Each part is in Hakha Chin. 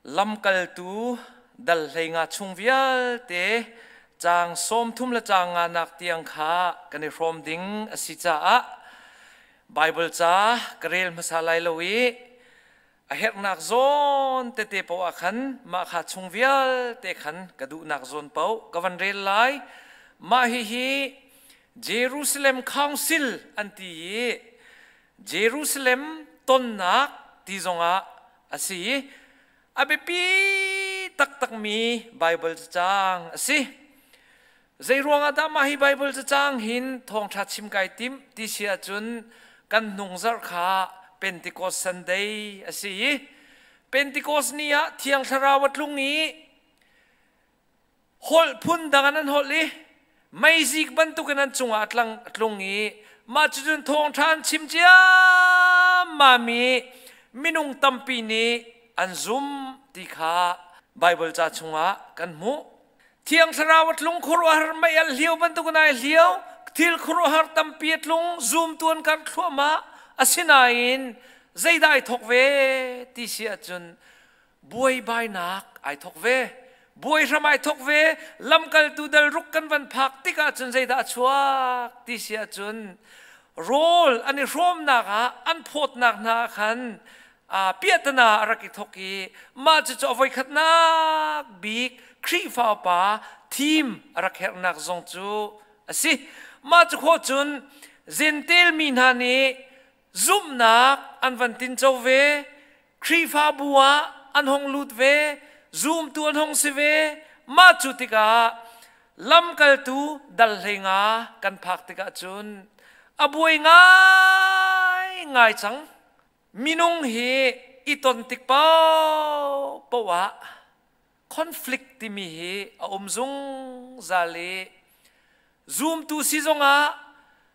Lamkaltu dal 15 chung vialte caang 30 le caang nganak tiang kha kan i hrawm ding a si caah Baibal ca ka rel hmasa lai lo i a herhnak zawn tete paoh ah khan mah kha chung vialte khan ka duhnak zawn paoh ka van rel lai. Mah hihi Jerusalem Council an ti i Jerusalem tonnak ti zongah a si i a biapi taktakmi Baibal cacang a si. Zei ruangah dah mah hi Baibal cacang hin thawngṭha chim kai timh ti si ahcun kan hnung zarh kha Pentecost Sunday a si i Pentecost ni ah Thiang Thlarau a tlung i holh phun dang in an holh i meizik bantukin an cungah a tlang a tlung i mah cucun thawngṭha an chim ciammam i minung tampi nih an zumh ti kha Baibal ca chungah kan hmuh. Thiang Thlarau a tlung khuaruahhar mei al hlio bantukin ai hlio thil khuaruahhar tampi a tlung zumtu an karh thluahmah asinain zeidah ai thawk ve ti si ahcun buaibainak ai thawk ve buai hram ai thawk ve lamkaltu dal ruk kan van phak tikah cun zeidah a chuak ti si ahcun rawl an i hrawmnak ah an phawtnak hna ah khan piahtana a rak i thawk i mah cucu a voikhatnak bik Khrihfa upa thim a rak herhnak zong cu a si. Mah cu khawh cun Jentail mi hna nih zumhnak an van tinco ve Khrihfabu ah an hong lut ve, zumtu an hong si ve. Mah cu tikah lamkaltu dal 15 kan phak tikah cun a buai ngai ngai cang. Minung hi i ton tik paohpaoh ah conflict timi hi a um zungzal i zumtu si zongah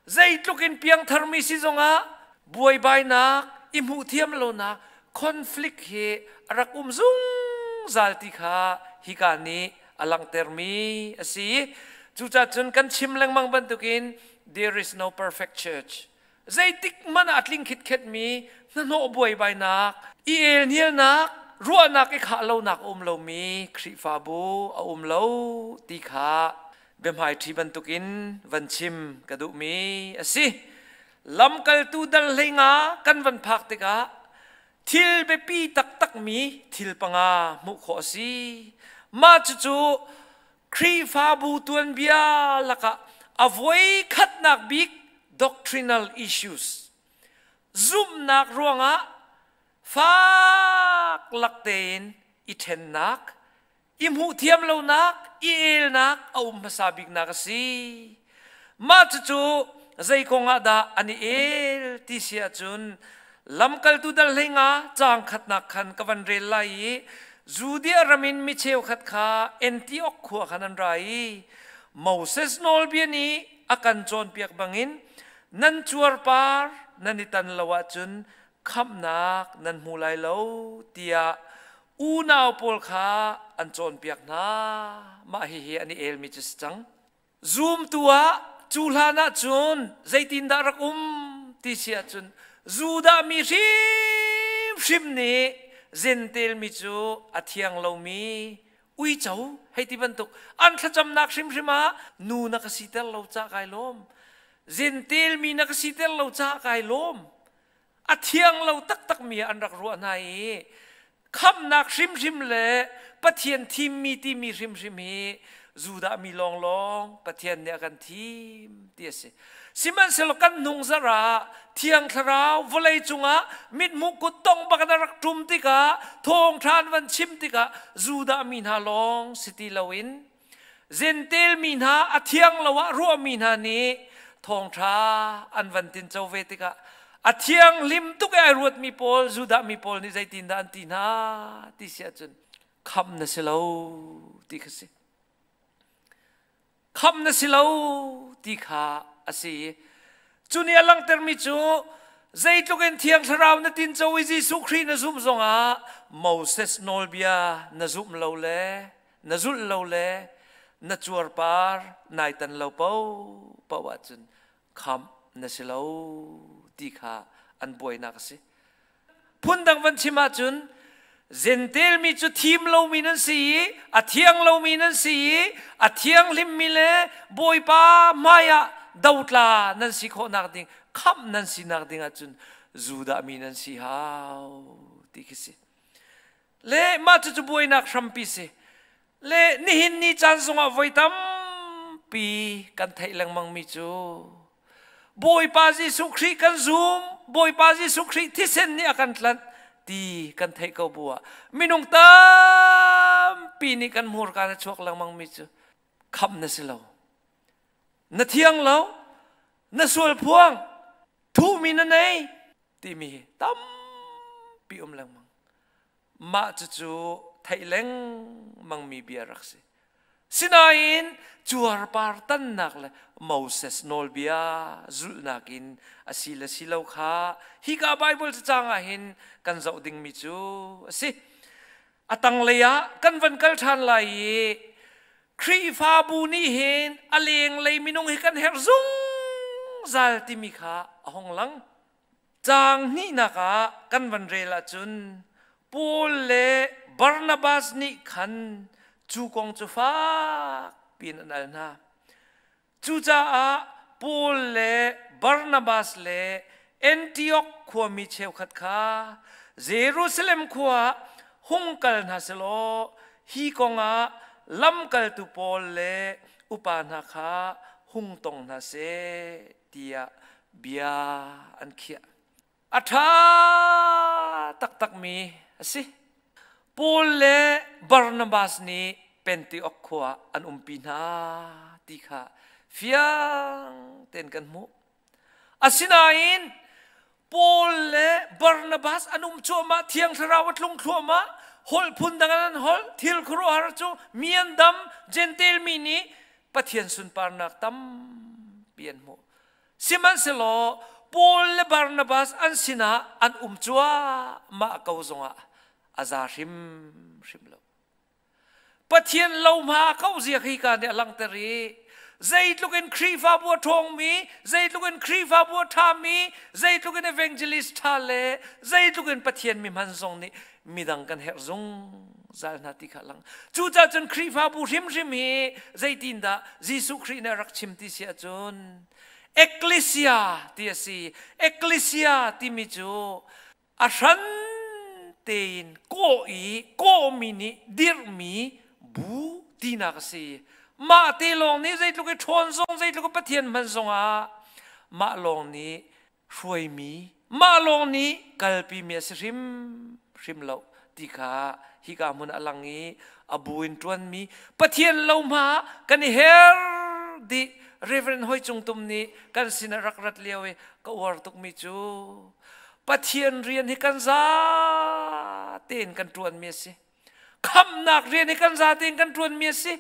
zeitluk in piangtharmi si zongah buaibainak i hmuh thiam lonak conflict hi a rak um zungzal ti kha hika nih a langhtermi a si. Cucaah cun kan chim lengmang bantukin there is no perfect church. Zeitik hmanh ah a tling khitkhetmi hnahnawh buaibainak, i elhnialnak, ruahnak i khah lonak a um lomi Khrihfabu a um lo ti kha biahmaiṭhi bantukin van chim ka duhmi a si. Lamkaltu dal 15 kan van phak tikah thil biapi taktakmi thil panga hmuh khawh a si. Mah cucu Khrihfabu tuanbia lakah a voi khatnak bik doctrinal issues zumhnak ruangah fak lak tein i ṭhennak, i hmuhthiam lonak, i elnak a um hmasa biknak a si. Mah cucu zei kong ah dah an i el ti si ahcun lamkaltu dal 15 caang khatnak khan ka van rel lai i Judea ram in mi cheukhat kha Antioch khua khan an ra i Moses nawlbia nih a kan cawnpiak bangin nan cuarpar nan i tan lo ahcun khamhnak nan hmu lai lo tiah unau pawl kha an cawnpiak hna. Mah hihi an i elmi cu si cang. Zumtu ah cu hlan ah cun zeitindah rak um ti si ahcun Judah mi hrimhrim nih Jentail mi cu a thiang lomi uico hei ti bantuk an thlacamnak hrimhrim ah nu na ka siter lo ca kai lawm Jentail mi na ka siter lo ca kai lawm a thiang lo taktakmi ah an rak ruah hna i khamhnak hrimhrim le Pathian thimmi timi hrimhrim hi Judah mi lawnglawng Pathian nih a kan thim ti a si. Sihmanhsehlaw kan hnung zarh ah Thiang Thlarau vawlei cungah mithmuh kut tong bak in a rak ṭum tikah thawngṭha an van chim tikah Judah mi hna lawng si ti loin Jentail mi hna a thiang lo ah ruahmi hna nih thawngṭha an van tinco ve tikah a thianghlim tuk i ai ruatmi pawl Judah mi pawl nih zeitindah an ti hna ti si ahcun khamh na si lo ti kha si. Khamh na si lo ti kha a si. Cu nih a langhtermi cu zeitluk in Thiang Thlarau na tinco i Jesuh Khrih na zumh zongah Moses nawlbia na zumh lo le na zulh lo le na cuarpar nai tan lo paohpaoh ahcun khamh na si lo ti kha an buainak a si. Phundang van chim ahcun. Gentel mi cu thim lomi nan si i a thiang lomi nan si i a thianghlimmi le Bawipa hmaiah dotla nan si khawhnak ding khamh nan sinak ding ahcun Judah mi nan si hau ti khi si. Le mah cucu buainak hrampi si. Le nihin ni caan zongah voi tampi kan theih lengmangmi cu Bawipa Jesuh Khrih kan zum, Bawipa Jesuh Khrih thisen nih a kan tlanh ti kan theih ko bu ah minung tampi nih kan hmurka na chuak lengmangmi cu khamh na si lo. Na thiang lo, na sual phuang, thuhmi na nei timi tampi um lengmang. Mah cucu theih lengmangmi bia rak si. Sinain cuarpar tannak le Moses nawlbia zulhnak in a si le si lo kha hika Bible cacang ah hin kan zoh dingmi cu a si. A tanglei ah kan van kal ṭhan lai i Khrihfabu nih hin a lenglei minung hi kan herh zungzal timi kha a hung lang. Caang hnihnak ah kan van rel ahcun Paul le Barnabas nih khan cu kong cu fak piin an al hna. Cucaah Paul le Barnabas le Antioch khuami cheukhat kha Jerusalem khua ah hung kal hna selaw hi kong ah lamkaltu pawl le upa hna kha hung tong hna seh tiah bia an khiah. A ṭha taktakmi a si. Paul le Barnabas nih Penteoch khua an umpi hna ti kha fiang tein kan hmuh. Asinain Paul le Barnabas an um cuahmah, Thiang Thlarau a tlung thluahmah, holh phun dang an holh, thil khuaruahhar cu mi an dam, Jentail mi nih Pathian sunparnak tampi an hmuh. Sihmanhsehlaw Paul le Barnabas an sinah an um cuahmah ko zongah a za hrimhrim lo. Pathian lohma a kauh zia khi ka nih a langhter i zeitluk in Khrihfabu a ṭhawngmi, zeitluk in Khrihfabu a ṭhami, zeitluk in evangelist ṭha le zeitluk in Pathian mi hman zong nih midang kan herh zungzal hna ti kha lang. Cucaah cun Khrihfabu hrimhrim hi zeitindah Jesuh Khrih nih a rak chim ti si ahcun Ecclesia ti a si. Ecclesia timi cu a hran tein kawh i kawhmi nih dirhmi bu tinak a si. Mah te lawng nih zeitluk i ṭhawn zong zeitluk i Pathian hman zongah mah lawng nih hruaimi mah lawng nih kalpimi a si hrimhrim lo ti kha hika hmun a lang i a bu in ṭuanmi Pathian lohma kan i her dih. Reverend Hoi Cung Tum nih kan sin a rak rat lio i ka uar tukmi cu Pathian rian hi kan za tein kan ṭuanmi a si. Khamhnak rian hi kan za tein kan ṭuanmi a si.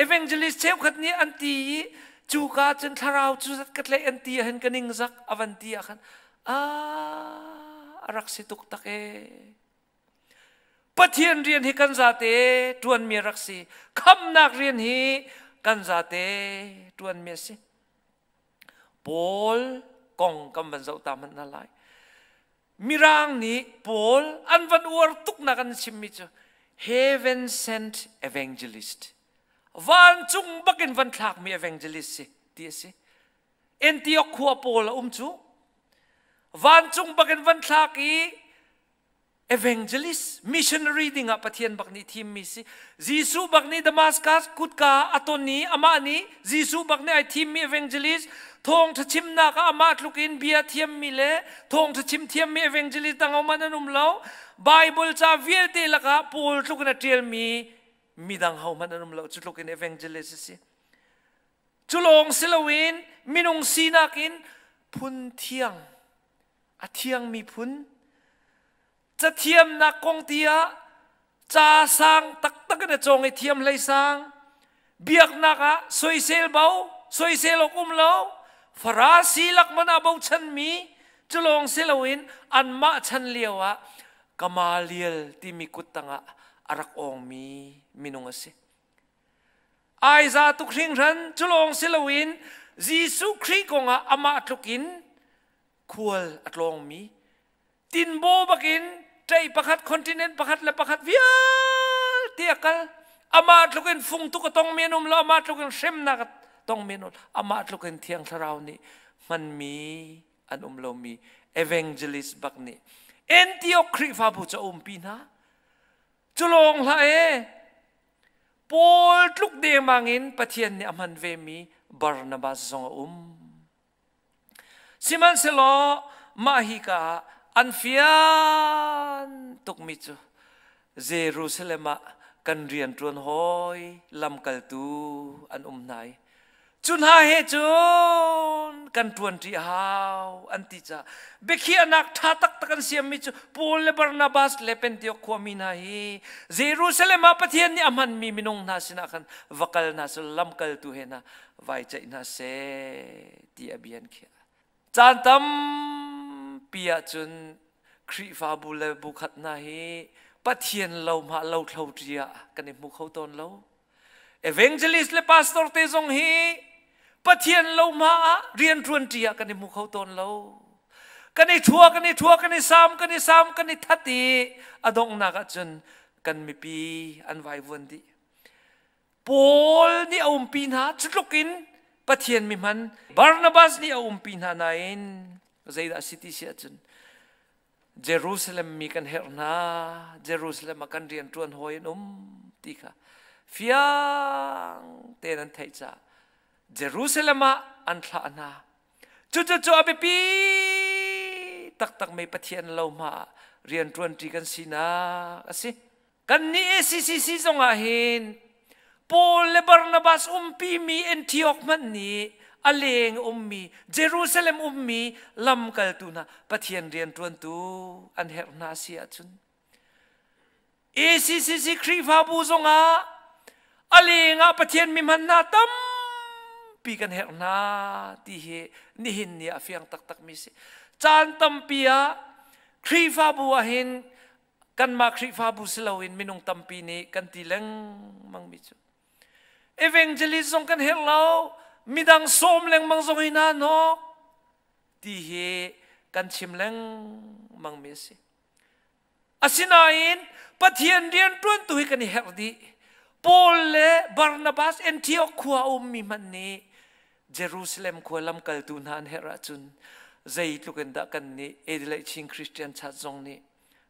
Evangelist cheukhat nih an ti i cuka cun thlarau cu zat ka tlaih an ti ahhin ka ningzak a van ti ah khan a rak si tuk tak ee. Pathian rian hi kan zate ṭuanmi a rak si. Khamhnak rian hi kan zate ṭuanmi a si. Paul kong kan van zoh ta hmanh hna lai. Mirang nih Paul an van uar tuknak an chimmi cu heaven sent evangelist vancung bakin van thlakmi evangelist si ti a si. Antioch khua Paul a um cu vancung bakin van thlak i evangelist missionary dingah Pathian bak nih thimmi si. Jesuh bak nih Damascus kutka a ton i amah nih Jesuh bak nih ai thimmi evangelist thawngṭha chimnak ah amah tluk in bia thiammi le thawngṭha chim thiammi evangelist dang hohmanh an um lo. Bible ca vialte lakah Paul tluk in a ṭialmi midang hohmanh an um lo. Cu tluk in evangelist a si. Cu lawng si loin minung sinak in phun thiang a thiangmi phun cathiamnak kong ti ah ca sang taktak in a cawng i thiam hlei sang biaknak ah soisel bo soisel awk um lo Farasi lak man ah bochanmi cu lawng si loin anmah chan lio ah Gamaliel timi kut tangah a rak awngmi minung a si. Ai za tuk hringhran cu lawng si loin Jesuh Khrih kongah amah tluk in khual a tlawngmi tinbaw bakin Ṭei pakhat, continent pakhat le pakhat vialte a kal. Amah tluk in fung tuk a tongmi an um lo, amah tluk in hremnak a tongmi an um amah tluk in Thiang Thlarau nih hmanmi an um lomi evangelist bak nih Antioch Khrihfabu cu a umpi hna. Cu lawng hlah e, Paul tluk dengmang in Pathian nih a hman vemi Barnabas zong a um. Sihmanhsehlaw mah hika ah an fian tukmi cu Jerusalem ah kan rianṭuan hawi lamkaltu an um hna i cu hna he cun kan ṭuanṭi a hau an ti caah biakhiahnak ṭha taktak an siammi cu Paul le Barnabas le Pentiok khuami hna hi Jerusalem ah Pathian nih a hmanmi minung hna sinah khan va kal hna seh lamkaltu he hna vai ceih hna seh ti a bia an khiah. Caan tampi ahcun Khrihfabu le bu khat hna hi Pathian lo hmah lo thlo ṭi ah kan i hmu kho tawn lo. Evangelist le pastor te zong hi Pathian lo hma ah rianṭuan ṭi ah kan i hmu kho tawn lo. Kan i ṭhua, kan i ṭhua, kan i sam, kan i sam, kan i that i a donghnak ahcun kan mipi an vaivuan dih. Paul nih a umpi hna cutluk in Pathian mi hman Barnabas nih a umpi hna nain zeidah a si ti si ahcun Jerusalem mi kan herh hna Jerusalem ah kan rian ṭuan hawi an um ti kha fiang tein an theih caah Jerusalem ah an thlah hna. Cucu a biapi taktak mi Pathian lo hma ah rian ṭuanṭi kan sinak a si. Kannih ACCC zongah hin Paul le Barnabas umpimi Antioch hmanh nih a leng ummi Jerusalem ummi lamkaltu hna Pathian rianṭuantu an herh hna si ahcun ACCC Khrihfabu zongah a lengah Pathian mi hman hna tampi kan herh hna ti hi nihin ni ah a fiang taktakmi si. Caan tampi ah Khrihfabu ah hin kanmah Khrihfabu si loin minung tampi nih kan ti lengmang mi cu evangelist zong kan herh lo midang sawm lengmang zong hi hna hnawk ti hi kan chim lengmang mi a si asinain Pathian rian ṭuantu hi kan i herh dih Paul le Barnabas Antioch khua a ummi hmanh nih Jerusalem khua lamkaltu hna an herh ahcun zeitluk in dah kan nih Adelaide Chin Christian Church zong nih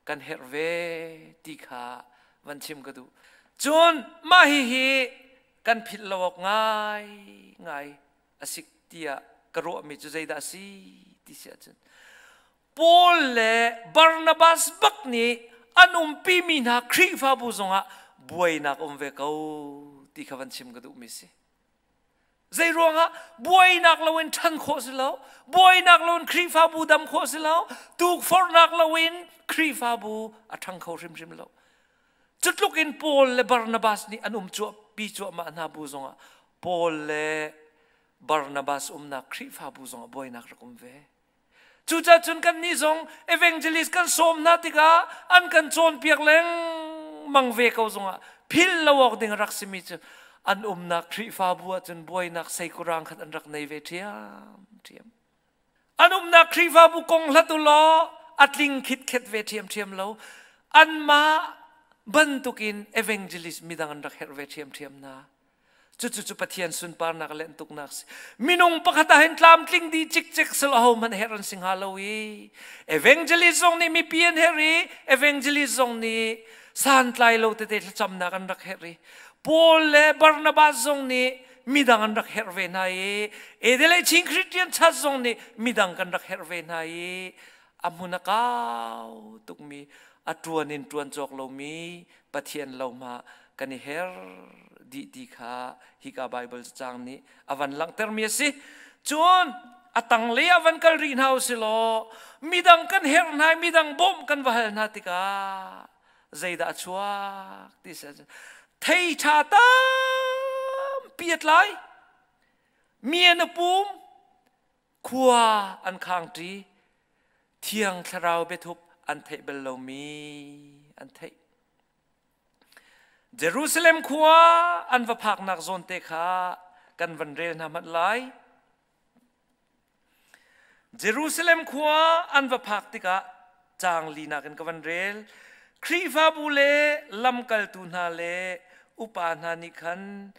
kan herh ve ti kha van chim ka duh. Cun mah hihi kan philh lo awk ngai ngai a si tiah ka ruahmi cu zeidah a si ti si ahcun Paul le Barnabas bak nih an umpimi hna Khrihfabu zongah buainak um ve ko ti kha van chim ka duhmi si. Zeiruangah buainak loin ṭhan khawh si lo, buainak loin Khrihfabu dam khawh si lo, tukforhnak loin Khrihfabu a ṭhang kho hrimhrim lo. Cutluk in Paul le Barnabas nih an um pi cuahmah hna bu zongah Paul le Barnabas umnak Khrihfabu zongah buainak rak um ve. Cucaah cun kannih zong evangelist kan sawm hna tikah an kan cawnpiak lengmang ve ko zongah philh lo awk ding a rak simi cu an umnak Khrihfabu ahcun buainak seikurang khat an rak nei ve ṭhiamṭhiam. An umnak Khrihfabu kong hlat u law a tling khitkhet ve ṭhiamṭhiam lo. Anmah bantukin evangelist midang an rak herh ve ṭhiamṭhiam hna. Cucu cu Pathian sunparnak le tuknak si. Minung pakhat ah hin tlamtling dih cikcek sel aho hmanh herh an si hnga lo i evangelist zong nih mipi an herh i evangelist zong nih santlai lo tete thlacamnak an rak herh i Paul le Barnabas zong nih midang an rak herh ve hna i Adelaide Chin Christian Church zong nih midang kan rak herh ve hna i a hmun a kau tukmi a ṭuan in ṭuan cawk lomi Pathian lo hma kan i her dih ti kha hika Baibal cacang nih a van langhtermi a si. Cun a tanglei ah van kal rih hna u si law midang kan herh hna i midang bawmh kan va hal hna tikah zeidah a chuak ti si thei ṭha tampi a tlai mi an a pum khua an khangṭi Thiang Thlarau biathup an theih bal lomi an theih. Jerusalem khua an va phaknak zawn te kha kan van rel hna hmanh lai. Jerusalem khua an va phak tikah Caang linak in ka van rel. Khrihfabu le lamkaltu hna le upa hna nih khan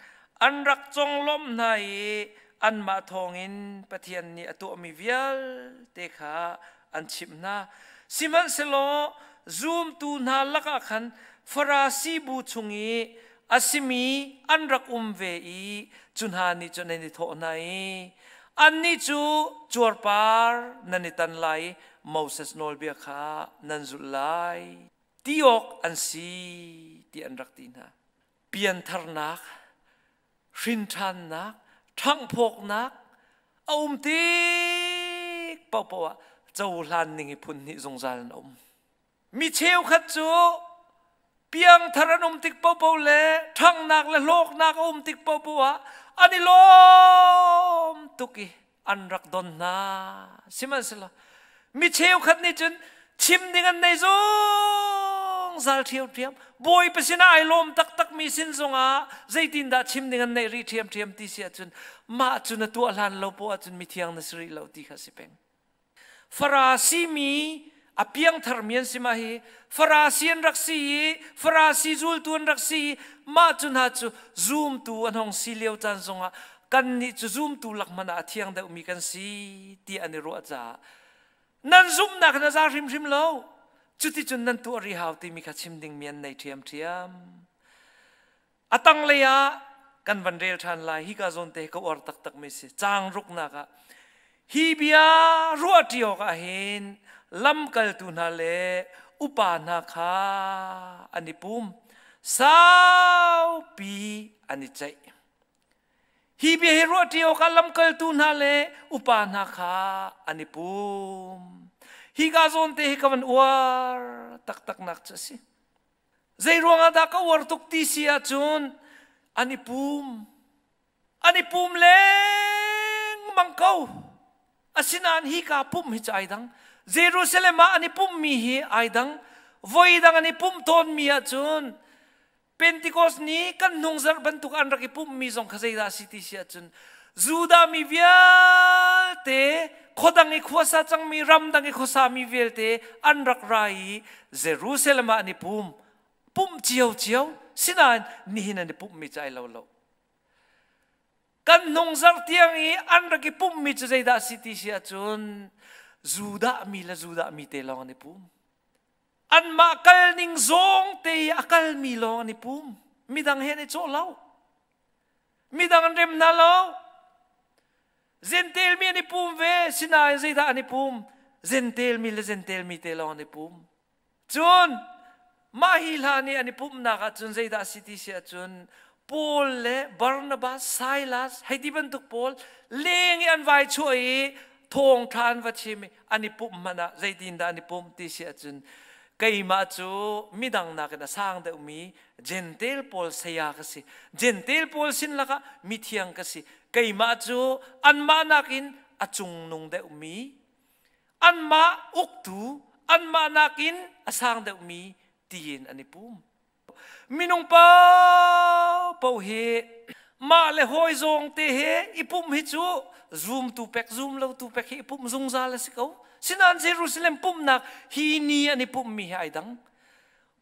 an rak conglawmh hna i anmah thawngin Pathian nih a tuahmi vialte kha an chimh hna. Sihmanhsehlaw zumtu hna lakah khan Farasi bu chung i a simi an rak um ve i cu hna nih cun an i thawh hna i annih cu cuarpar nan i tan lai i Moses nawlbia kha nan zulh lai ti awk an si ti an rak ti hna. Piantharnak, hrinṭhannak, ṭhanghphawknak a um tik paohpaoh ah cohlan ning hi phun hnih zungzal an um. Mi cheukhat cu piangthar an um tik paohpaoh le ṭhanghnak le hlawknak a um tik paohpaoh ah an i lawm tuk i an rak don hna. Sihmanhsehlaw mi cheukhat nih cun chim ding an nei zungzal ṭhiamṭhiam. Bawipa sinah ai lawm taktakmi sin zongah zeitindah chim ding an neih rih ṭhiamṭhiam ti si ahcun mah cu na tuah hlan lo poah ahcun mithiang na si rih lo ti kha si peng. Farasi mi a piangthar mi an si mah hi Farasi an rak si i Farasi zultu an rak si i mah cu hna cu zumtu an hong si lio caan zongah kannih cu zumtu lak hmanh ah a thiang deuhmi kan si ti an i ruah caah nan zumhnak in a za hrimhrim lo cuticun nan tuah rih hau timi kha chim dingmi an nei ṭhiamṭhiam. A tanglei ah kan van rel ṭhan lai. Hika zawn te ka uar taktakmi si. Caang ruknak ah hi bia ruahṭi awkah hin lamkaltu hna le upa hna kha an i pum. Saupi an i ceih. Hi bia hi ruahṭi awkah lamkaltu hna le upa hna kha an i pum. Hika zawn te hi ka van uar taktaknak cu a si. Zei ruangah dah ka uar tuk ti si ahcun an i pum. An i pum lengmang ko. Asinain hika pumh hi cu ai dang. Jerusalem ah an i pumhmi hi ai dang. Voi dang an i pumh tawnmi ahcun Pentecost ni kan hnung zarh bantuk an rak i pumhmi zong kha zeidah a si ti si ahcun Judah mi vialte khuadang i khuasa cangmi ramdang i khuasami vialte an rak ra i Jerusalem ah an i pum. Pumh ciocio sinain nihin an i pumhmi cu ai lo lo. Kan hnung zarh tiang i an rak i pumhmi cu zeidah a si ti si ahcun Judah mi le Judah mi te lawng an i pum. Anmah kal ning zawng te i a kalmi lawng an i pum. Midang he an i cawh lo. Midang an rem hna lo. Zentel mi an i pum ve. Sinain zeidah an i pum? Zentel mi le zentel mi te lawng an i pum. Cun mah hi hla nih an i pumhnak ahcun zeidah a si ti si ahcun Paul le Barnabas, Silas hei ti bantuk pawl leng i an vai chuah i thawngṭha an va chim i an i pumh hmanh ah zeitindah an i pumh ti si ahcun keimah cu midang nakin a sang deuhmi Gentel pawl saya ka si. Gentel pawl sin lakah mithiang ka si. Keimah cu anmah nakin a cungnung deuhmi, anmah uktu, anmah nakin a sang deuhmi tiin an i pum. Minung paohpaoh hi mah le hawi zawng te he i pumh hi cu zumtu pek zum lotu pek hi i pumh zungzal a si ko. Sinain Jerusalem pumhnak hi ni an i pumhmi hi ai dang.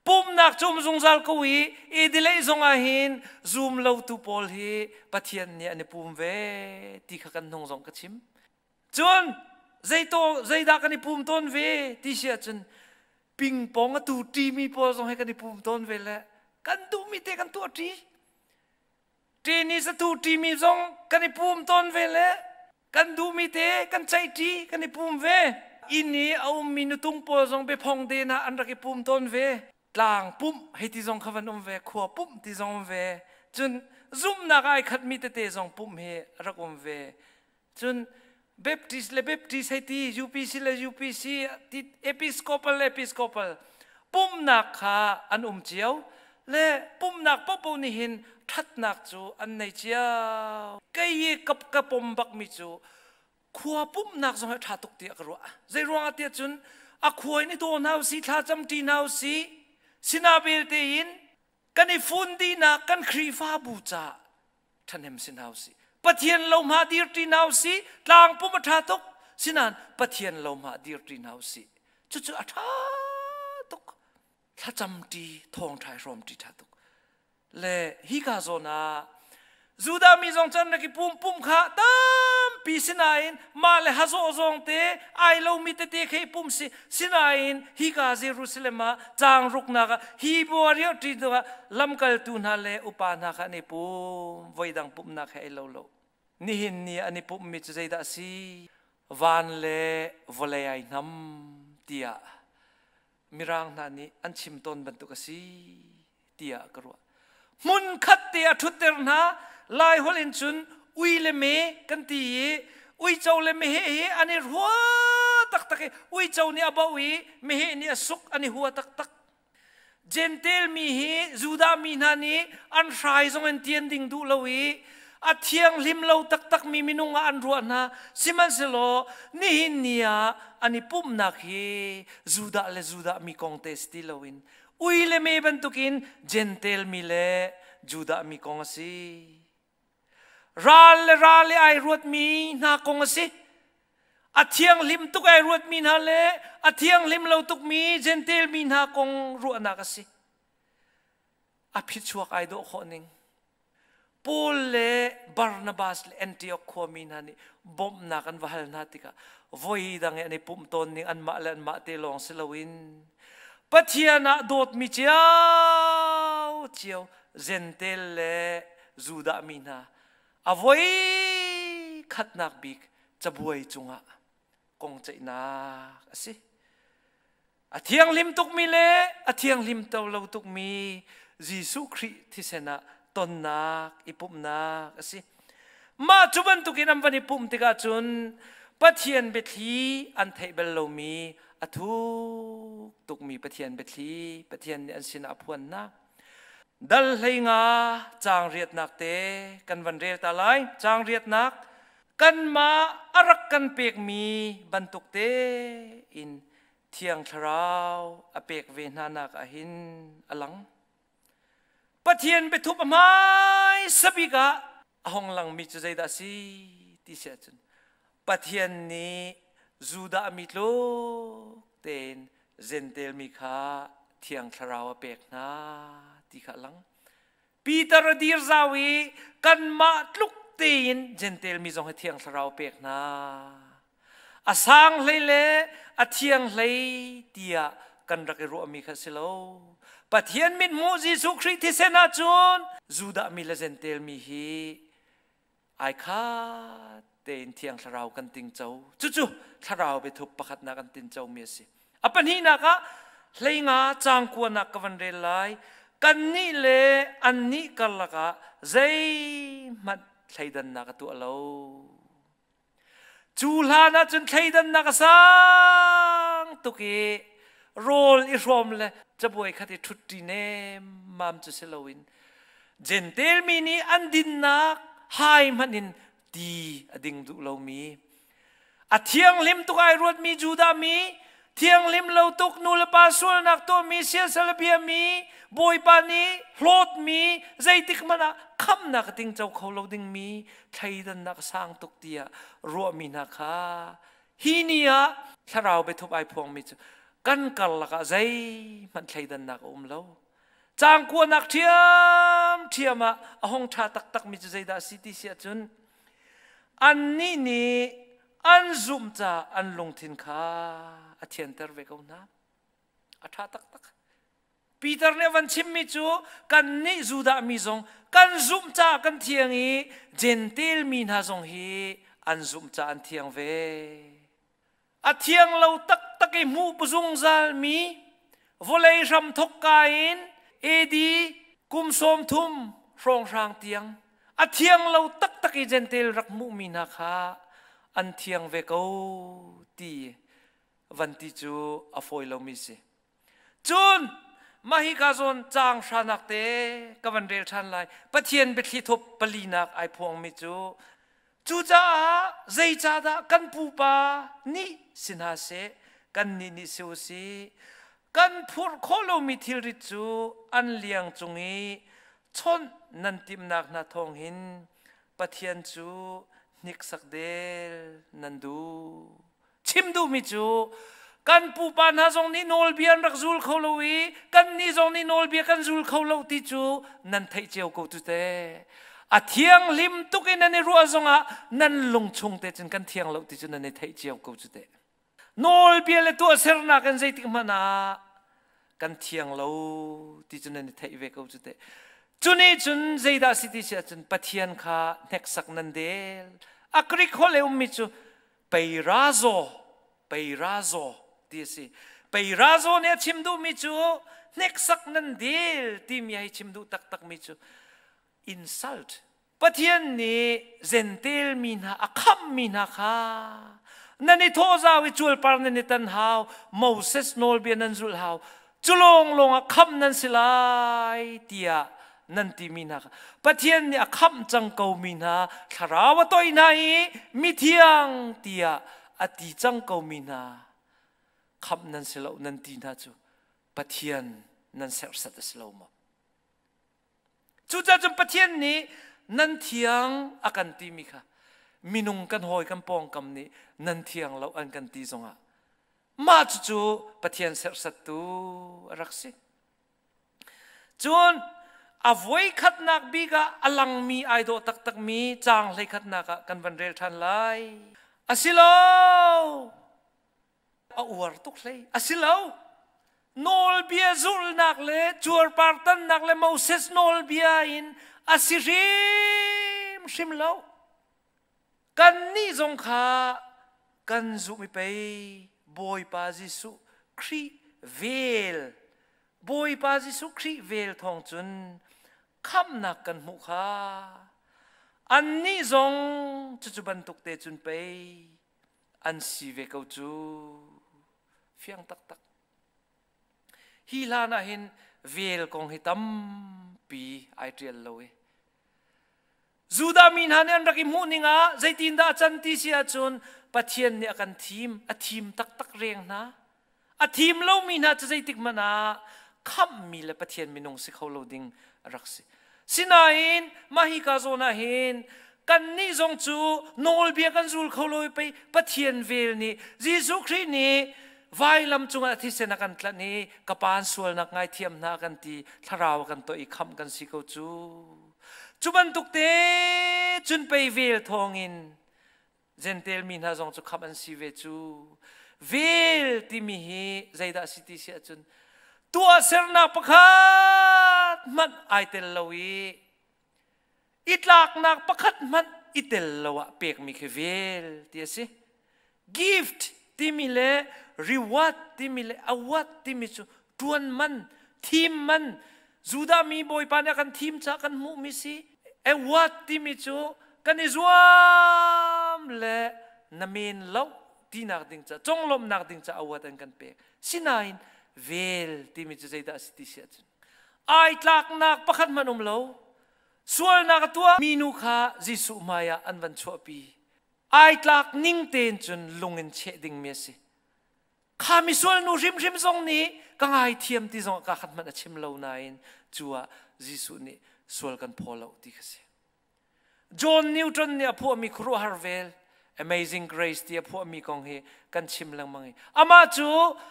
Pumhnak cu um zungzal ko i i zong ah hin zum lotu pawl hi Pathian nih an i pum ve ti kha kan hnung zong ka chim. Cun zeito zeidah kan i pum tawn ve ti si ahcun pingpong a tu ṭimi pawl zong he kan i pum tawn ve le kan duhmi te kan tuah ṭi. Tennis a tu ṭimi zong kan i pum tawn ve le kan duhmi te kan ceihṭi kan i pum ve. Inn i a ummi nutung pawl zong biaphong den ah an rak i pum tawn ve. Tlang pumh hei ti zong kha van um ve, khua pumh ti zong um ve. Cun zumhnak ai khatmi tete zong pumh hi a rak um ve. Cun Baptist le Baptist hei ti, UPC le UPC, Episcopal le Episcopal pumhnak kha an um cio le pumhnak paohpaoh nih hin ṭhatnak cu an nei cio. Kei i ka pom bakmi cu khua pumhnak zong hi a ṭha tuk tiah ka ruah. Zei ruangah tiah cun a khua in i daw hna usih, thla camṭi hna usih, sinah belte in kan i fun dihnak kan Khrihfabu caah ṭhahnem si hna usih. Pathian lo hma dirṭi hna usih, tlangpum a ṭha tuk, sinain Pathian lo hma dirṭi hna usih. Cucu a ṭha tuk. Thlacam ṭi, thawngṭha i hrawm ṭi ṭha tuk. Le hika zawn ah Judah mi zong cun rak i pum pum kha tampi sinain mah le hazawh zong te ai lomi tete kha i pum si sinain hika Jerusalem ah caang ruknak ah hi buario ṭi ah lamkaltu hna le upa hna kha an i pum voidang pumhnak he ai lo lo nihin ni an i pumhmi cu zeidah a si van le vawlei ai hnam tiah mirang hna nih an chim tawn bantuk a si tiah ka ruah. Hmun khat te a ṭhutter hna. Lai holh in cun ui le me kan ti i uico le meheh hi an i rua taktak i uico nih a boh i meheh nih a suk an i hua taktak. Jentail mi hi Judah mi hna nih an hrai zong in tian ding duh lo i a thianghlim lo taktakmi minung ah an ruah hna. Sihmanhsehlaw nihin ni ah an i pumhnak hi Judah le Judah mi kong te si ti loin Ui le me bantukin Jentail mi le Judah mi kong a si. Ral le ral i ai ruatmi hna kong a si. A thianghlim tuk ai ruatmi hna le a thianghlim lo tukmi Jentail mi hna kong ruahnak a si. A phichuak ai dawh khawh ning. Paul le Barnabas le Antioch khuami hna nih bawmhnak an va hal hna tikah voi dang i an i pumh tawn ning anmah le anmah te lawng si loin Pathian ah dawtmi cio cio Jentail le Judah mi hna a voi khatnak bik cabuai cungah kong ceihnak a si. A thianghlim tukmi le a thianghlim to lo tukmi Jesuh Khrih thisen ah tonnak i pumhnak a si. Mah cu bantukin an van i pumh tikah cun Pathian biathli an theih bal lomi a thuk tukmi Pathian biathli Pathian nih an sinah a phuan hna. Dal 15 caang riatnak te kan van rel ta lai. Caang riatnak kanmah a rak kan pekmi bantuk tein Thiang Thlarau a pek ve hna nak ah hin a lang. Pathian biathup a hmaisa bik ah a hong langmi cu zeidah a si ti si ahcun Pathian nih Judah mi tluk tein Jentail mi kha Thiang Thlarau a pek hna ti kha a lang. Peter a dir zau i kanmah tluk tein Jentail mi zong hi Thiang Thlarau pek hna. A sang hlei le a thiang hlei tiah kan rak i ruahmi kha si lo. Pathian mithmuh Jesuh Khrih thisen ahcun Judah mi le Jentail mi hi ai khat tein Thiang Thlarau kan tingco. Cucu Thlarau biathup pakhatnak an tincomi a si. A pahnihnak ah 15 caang kuanak ka van rel lai. Kannih le annih karlak ah zeihmanh thleidannak a tuah lo. Cu hlan ah cun thleidannak a sang tuk i rawl i hrawm le cabuai khat i ṭhutṭi nemmam cu si loin Jentail mi nih an dinnak hai hmanh in ti a ding duh lomi a thianghlim tuk ai ruatmi Judah mi thianghlim lo tuk nu le pa sualnak tuahmi siasal a biami Bawipa nih hlawtmi zeitik hmanh ah khamhnak a tingco kho lo dingmi thleidannak a sang tuk tiah ruahmi hna kha hi ni ah thlarau biathup ai phuangmi cu kan karlak ah zeihmanh thleidannak a um lo. Caang kuanak ṭhiamṭhiam ah a hung ṭha taktakmi cu zeidah a si ti si ahcun annih nih an zumh caah an lungthin kha a thianter ve ko hna. A ṭha taktak. Peter nih a van chimmi cu kannih Judah mi zong kan zumh caah kan thiang i Jentail mi hna zong hi an zumh caah an thiang ve. A thiang lo taktak i hmuh zungzal mi vawlei hram thawkka in AD kum 30 hrawnghrang tiang a thiang lo taktak i Jentail rak hmuhmi hna kha an thiang ve ko ti van ti cu a fawi lomi si. Cun mah hika zawn caang hranak te ka van rel ṭhan lai. Pathian biathli thawp palinak ai phuangmi cu cucaah zeicahdah kan pupa nih si hna seh kannih nih si u sih kan phurh khawh lomi thilrit cu an liang cung i chawnh nan timhnak hna thawng hin Pathian cu hniksak del nan duh. Chim duhmi cu. Kan pupa hna zong nih nawlbia an rak zul kho lo i kannih zong nih nawlbia kan zul kho lo ti cu nan theih cio ko cu te. A thianghlim tuk in nan i ruah zongah nan lung chung te cun kan thiang lo ti cu nan i theih cio ko cu te. Nawlbia le tuahsernak in zeitik hmanh ah kan thiang lo ti cu nan i theih ve ko cu teh. Cu nih cun zeidah si ti si ahcun Pathian kha hneksak nan del. A Greek holh i ummi cu peirazo, peirazo ti a si. Peirazo nih a chim duhmi cu hneksak nan del timi hei chim duh taktakmi cu insult. Pathian nih Jentail mi hna a khamhmi hna kha nan i thawhzau i cualpar nan i tan hau, Moses nawlbia nan zulh hau, cu lawnglawng ah khamh nan si lai tiah nan timi hna kha Pathian nih a khamh cang komi hna thlarau a toih hna i mithiang tiah a ti cang komi hna khamh nan si lo nan ti hna cu Pathian nan serhsat a si lo maw? Cucaah cun Pathian nih nan thiang a kan timi kha minung kan hawi kan pawngkam nih nan thiang lo an kan ti zongah mah cucu Pathian serhsattu a rak si. Cun a voikhatnak bik ah a langmi ai dawh taktakmi caang hleikhatnak ah kan van rel ṭhan lai. Asilo! A uar tuk hlei. A si lo. Nawlbia zulhnak le cuarpar tannak le Moses nawlbia in a si hrimhrim lo. Kannih zong kha kan zumh i pei Bawipa Jesuh Khrih vel Bawipa Jesuh Khrih vel thawng cun khamhnak kan hmuh kha annih zong cucu bantuk te cun pei an si ve ko cu fiang taktak hi hlan ah hin vel kong hi tampi ai ṭial lo i Judah mi hna nih an rak i hmuh ning ah zeitindah a can ti si ahcun Pathian nih a kan thim a thim taktak reng hna A thim lomi hna cu zeitik hmanh ah khamhmi le Pathian minung si kho lo ding a rak si. Sinain mah hika zawn ah hin kannih zong cu nawlbia kan zul kho lo i pei Pathian vel nih Jesuh Khrih nih vailam cungah thisen a kan tlanh i ka pa an sualnak ngaithiam hna kan ti thlarau a kan tuah i khamh kan si ko cu. Cu bantuk te cun pei vel thawngin Jentail mi hna zong cu khamh an si ve cu. Vel timi hi zeidah a si ti si ahcun tuahsernak pakhat hmanh ai tel lo i i tlaknak pakhat hmanh i tel lo ah pekmi khi vel ti a si. Gift timi le reward timi le award timi cu ṭuan man, thim man, Judah mi Bawipa nih a kan thim caah kan hmuhmi si. Award timi cu kan i zuam le na men lo tinak ding ca conglawmhnak ding ca award an kan pek. Sinain vel timi cu zeidah a si ti si ahcun ai tlaknak pakhat hmanh um lo. Sualnak a tuah mi nu kha Jesuh hmai ah an van chuahpi. Ai tlak ning tein cun lung in cheh dingmi a si. Kha misual nu hrimhrim zong nih ka ngaithiam ti zong ka khat hmanh a chim lo nain cu ah Jesuh nih sual kan phaw lo ti kha si. John Newton nih a phuahmi khuaruahhar vel Amazing Grace ti a phuahmi kong hi kan chim lengmang i amah cu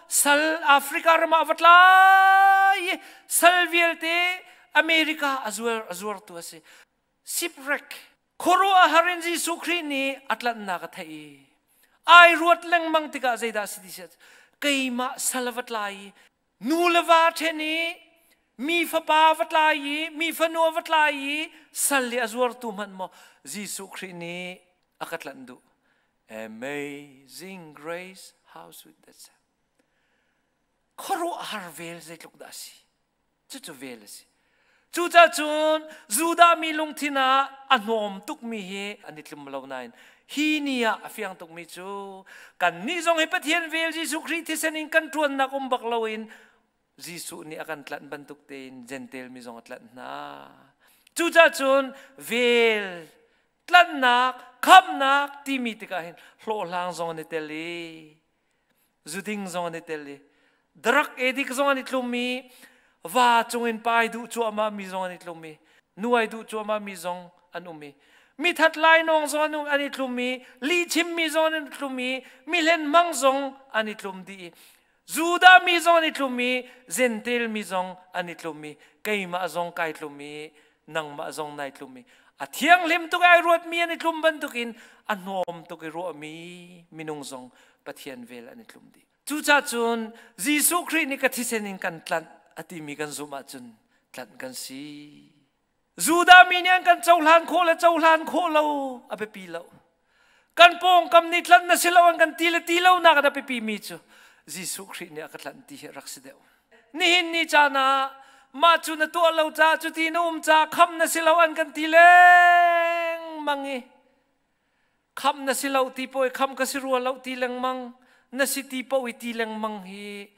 sal Africa ram ah va tlai i sal vialte America a zuar a zuartu a si. Shipwreck Khuaruahhar in Jesuh Khrih nih a tlanhnak a theih i ai ruat lengmang tikah zeidah a si ti si keimah sal va tlai i nu le va ṭhen i mi fapa va tlai i mi fanu va tlai i sal i a zuartu hmanh maw Jesuh Khrih nih a ka tlanh duh. Amazing grace, how sweet that sound. Khuaruahhar vel zeitluk dah a si. Cucu vel a si. Cucaah cun Judah mi lungthin ah a hnawm tukmi hi an i tlum lo nain hi ni ah a fiang tukmi cu kannih zong hi Pathian vel Jesuh Khrih thisen in kan ṭuannak um bak loin Jesuh nih a kan tlanh bantuk tein Jentail mi zong a tlanh hna. Cucaah cun vel tlanhnak, khamhnak timi tikah hin hlawhhlang zong an i tel i zuding zong an i tel i drug addict zong an i tlum i va cungin pa ai duh cuahmah mi zong an i tlum i nu ai duh cuahmah mi zong an um i. Mithat lainawng zong an i tlum i lihchimmi zong an i tlum i mihlen hmang zong an i tlum dih i Judah mi zong an i tlum i Jentail mi zong an i tlum i keimah zong kai tlum i nangmah zong nai tlum i a thianghlim tuk ai ruatmi an i tlum bantukin a hnawm tuk i ruahmi minung zong Pathian vel an i tlum dih. Cucaah cun Jesuh Khrih nih ka thisen in kan tlanh a timi kan zumh ahcun tlanh kan si. Judah mi nih an kan cohlan khawh le cohlan khawh lo a biapi lo. Kan pawngkam nih tlanh na si lo an kan ti le ti lo nak a biapi mi cu Jesuh Khrih nih a ka tlanh ti hi rak si deuh. Nihin ni caan ah mah cu na tuah lo caah cuti na um caah kham na si lo an kan ti lengmang i Khamh na si lo ti paoh i khamh ka si rua lo ti lengmang, na si ti paoh i ti lengmang hi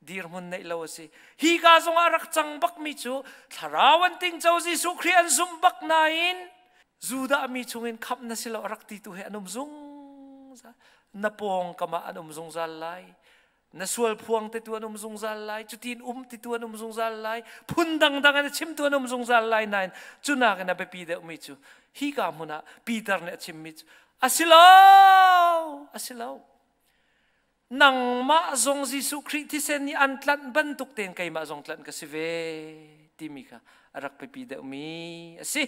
dirhmun neih lo a si. Hi ka zongah rak cang bakmi cu thlarau an tingco Jesuh Khrih an zumh bak nain Judah mi chungin khamh na si lo a rak ti tu he an um zungzal. Na pawngkam ah an um zungzal lai. Na sual phuang te tu an um zungzal lai, cutin um ti tu an um zungzal lai, phun dangdang in a chim tu an um zungzal lai nain cunak in a biapi deuhmi cu hika hmun ah Peter nih a chimmi cu a si lo, a si lo. Nangmah zong Jesuh Khrih thisen nih an tlanh bantuk tein keimah zong tlanh ka si ve timi kha a rak biapi deuhmi a si.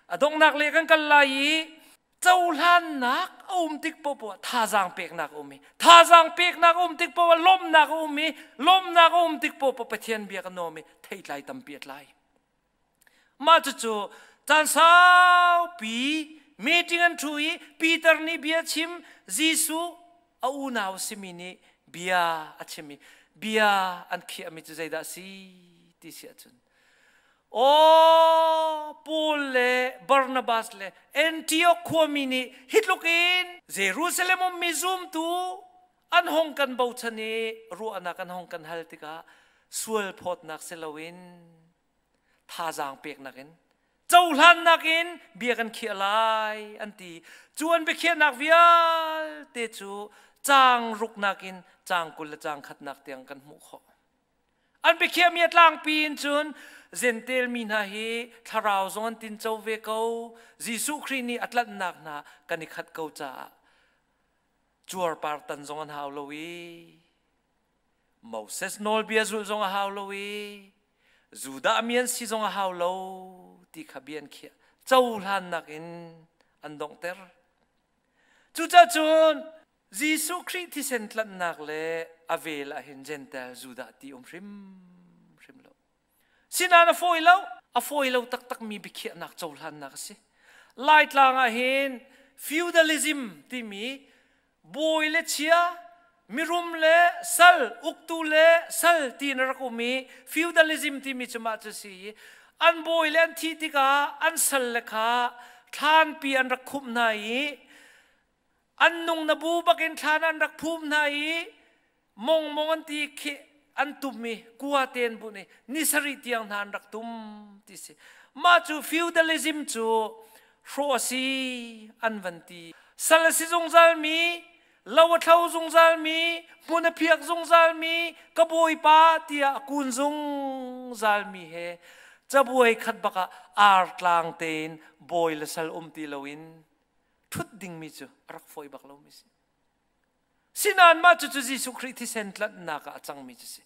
A donghnak le kan kal lai i cohlannak a um tik poah thazaang peknak a um i thazaang peknak a um tik poah lawmhnak a um i lawmhnak a um tik poah Pathian bia kan nuam i theitlai tampi a tlai. Mah cucu caan saupi meeting an ṭhu i Peter nih bia chim Jesuh a unau simi nih bia a chim i bia an khiahmi cu zeidah a si ti si ahcun Aw, Paul le Barnabas le Antioch khuami nih hi tluk in Jerusalem ummi zumtu an hong kan bochan i ruahnak an hong kan hal tikah sual phawtnak si loin thazaang peknak in cohlannak in bia kan khiah lai an ti. Cu an biakhiahnak vialte cu caang ruknak in caang 20 le caang khatnak tiang kan hmuh khawh. An biakhiahmi a tlangpi in cun Jentail mi hna hi thlarau zong an tinco ve ko. Jesuh Khrih nih a tlanhnak hna kan i khat ko caah cuarpar tan zong an hau lo i Moses nawlbia zulh zong a hau lo i Judah mi an si zong a hau lo ti kha bia an khiah. Cohlannak in an donghter. Cucaah cun Jesuh Khrih thisen tlanhnak le a vel ah hin Jentail Judah ti um hrimhrim lo. Sinain a fawi lo, a fawi lo taktakmi biakhiahnak cohlannak a si. Laitlang ah hin feudalism timi bawi le chia, mirum le sal, uktu le sal tiin a rak um i feudalism timi cu mah cu si i an bawi le an thih tikah an sal le kha thlanpi an rak khumh hna i An nung na bu bakin thlan an rak phum hna i mongmong an ti khi an tum i kua te an bunh i ni sarih tiang hna an rak tum ti si. Mah cu feudalism cu hrawh a si an van ti. Sal a si zungzalmi, lo a thlo zungzalmi, hmun a phiak zungzalmi, ka bawipa tiah a kun zungzalmi he cabuai khat bak ah artlang tein bawi le sal um ti loin ṭhut dingmi cu a rak fawi bak lomi si. Sinain mah cucu Jesuh Khrih thisen tlanhnak ah a cangmi cu si.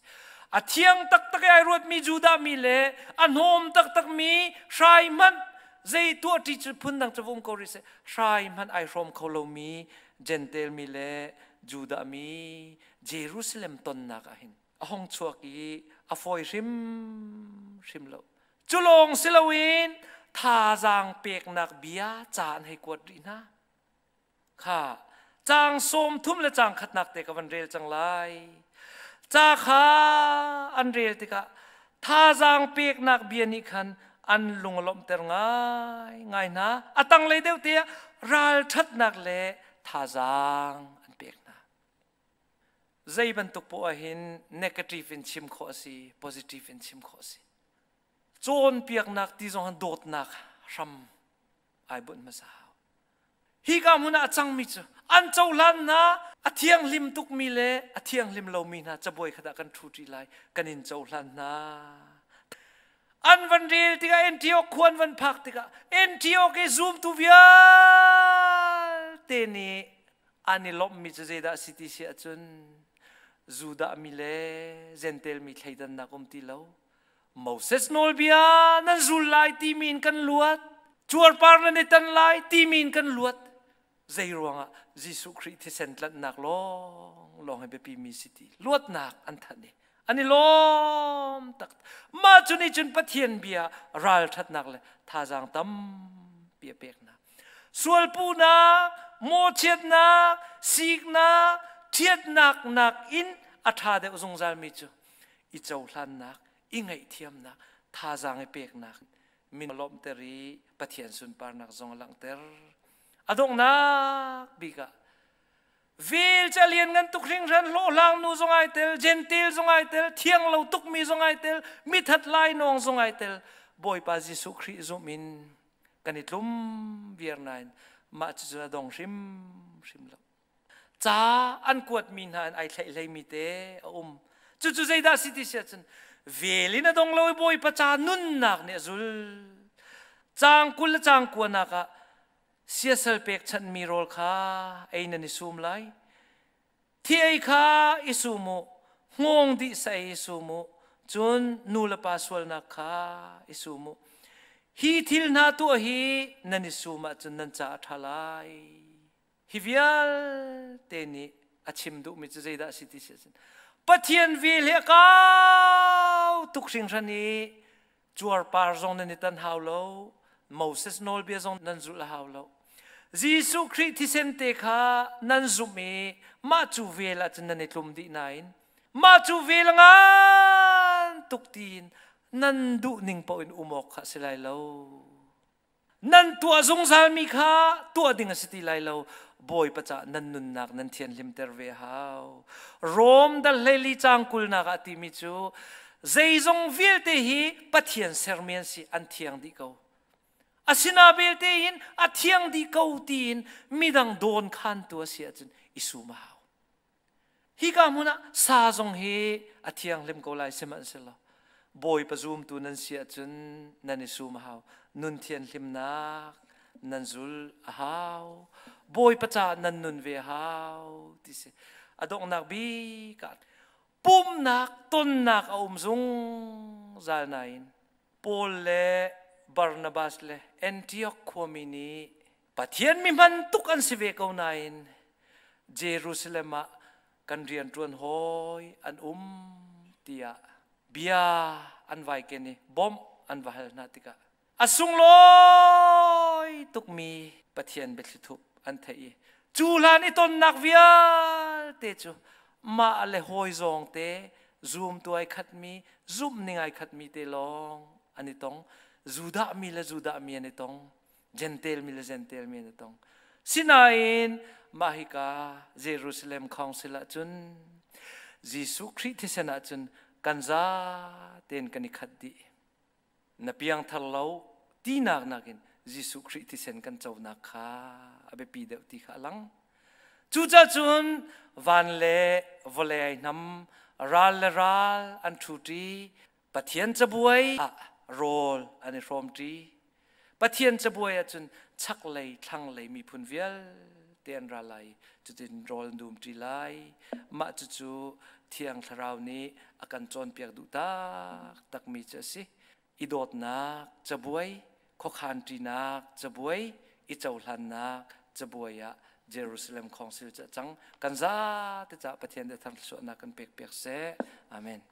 A thiang taktak i ai ruatmi Judah mi le a hnawm taktakmi hrai hmanh zei tuahṭi cu phundang cu va um ko rih seh hrai hmanh ai hrawm kho lomi Jentail mi le Judah mi Jerusalem tonnak ah hin a hong chuak i a fawi hrimhrim lo. Cu lawng si loin thazaang peknak bia ca an hei kuat rih hna. Kha caang 30 le caang khatnak te ka van rel cang lai. Ca kha an rel tikah thazaang peknak bia nih khan an lung a lawmhter ngai ngai hna. A tanglei deuh te ah ralṭhatnak le thazaang an pek hna. Zei bantuk poah hin negative in chim khawh a si, positive in chim khawh a si. Cawnpiaknak ti zong dawtnak hram ai bunh hmasa hau. Hika hmun ah a cangmi cu an cohlan hna a thianghlim tukmi le a thianghlim lomi hna cabuai khat ah kan ṭhu ṭi lai, kan in cohlan hna. An va van rel tikah Antioch khua an van phak tikah Antioch i zumtu vialte nih an i lawmhmi cu zeidah a si ti si ahcun Judah mi le Jentail mi thleidannak um ti lo. Moses nawlbia nan zul lai timi in kan luat. Cuarpar nan i tan lai timi in kan luat. Zei ruangah Jesuh Khrih thisen tlanhnak lawng lawng hi biapi mi si ti luatnak an thanh i an i lawm tak. Mah cu nih cun Pathian bia ralṭhatnak le thazaang tampi a pek hna. Sualpuhnak, mawhchiatnak, siknak, ṭhiatnak nakin a ṭha deuh zungzalmi cu i cohlannak, i ngaihthiamnak, thazaang i peknak min lawmhter i Pathian sunparnak zong a langhter. A donghnak bik ah vel cu a lianngan tuk hringhran hlawhhlang nu zong ai tel, Gentil zong ai tel, thiang lo tukmi zong ai tel, mithat lainawng zong ai tel. Bawipa Jesuh Khrih zumh in kan i tlum viar nain mah cucu a dong hrimhrim lo. Ca an kuatmi hna in ai thlaihleimi te a um. Cucu zeidah si ti si ahcun vel in a dong lo i Bawipa ca nunnak nih a zul. Caang 20 le caang kuanak ah siasal pekchanhmi rawl kha ei nan i sum lai. Thi ei kha i sum u, hngawng dih sa ei i sum u, cun nu le pa sualnak kha i sum u. Hi thil hna tuah hi nan i sum ahcun nan caah a ṭha lai. Hi vialte nih a chim duhmi cu zeidah a si ti si ahcun Pathian vel hi a kau tuk hringhran i cuarpar zong nan i tan hau lo, Moses nawlbia zong nan zulh a hau lo. Jesuh Khrih thisen te kha nan zumh i mah cu vel ahcun nan i tlum dih nain mah cu vel ngan tuk tiin nan duh ning paoh in um awk kha a si lai lo. Nan tuah zungzalmi kha tuah ding a si ti lai lo. Bawipa caah nan nunnak nan thianhlimter ve a hau. Rom dal hleili caang kulnak ah timi cu zeizong vialte hi Pathian sermi an si, an thiang dih ko. Asina belte in a thiang dih ko tiin midang dawn khantu a si ahcun i sum a hau. Hika hmun ah sa zong hi a thianghlim ko lai sihmanhsehlaw Bawipa zumtu nan si ahcun nan i sum a hau. Nun thianhlimnak nan zul a hau. Bawipa caah nan nun ve a hau ti si. A donghnak bik ah pumhnak tonnak a um zungzal nain Paul le Barnabas le Antioch khuami nih Pathian mi hman tuk an si ve ko nain Jerusalem ah kan rianṭuan hawi an um tiah bia an vai ken i bawmh an va hal hna tikah a sunglawi tukmi Pathian biathli thup an theih i cu hlan i tonnak vialte cu mah le hawi zawng te zumtu ai khatmi zumhning ai khatmi te lawng an i tong Judah mi le Judah mi an i tong Jentail mi le Jentail mi an i tong. Sinain mah hika Jerusalem Council ahcun Jesuh Khrih thisen ahcun kan za tein kan i khat dih. Na piangthar lo tinak nakin Jesuh Khrih thisen kan conak kha a biapi deuh ti kha a lang. Cucacun van le vawlei hnam ral le ral an ṭhuṭi Pathian cabuai ah rawl an i hrawmṭi. Pathian cabuai ahcun chaklei thlanglei miphun vialte an ra lai i cutin rawl an dumṭi lai. Mah cucu Thiang Thlarau nih a kan cawnpiak duh taktakmi cu a si. I dawtnak cabuai, khuakhanṭinak cabuai, i cohlannak cabuai ah Jerusalem Council cu a cang. Kan zate caah Pathian nih thangthluachuahnak kan pekpiak seh. Amen.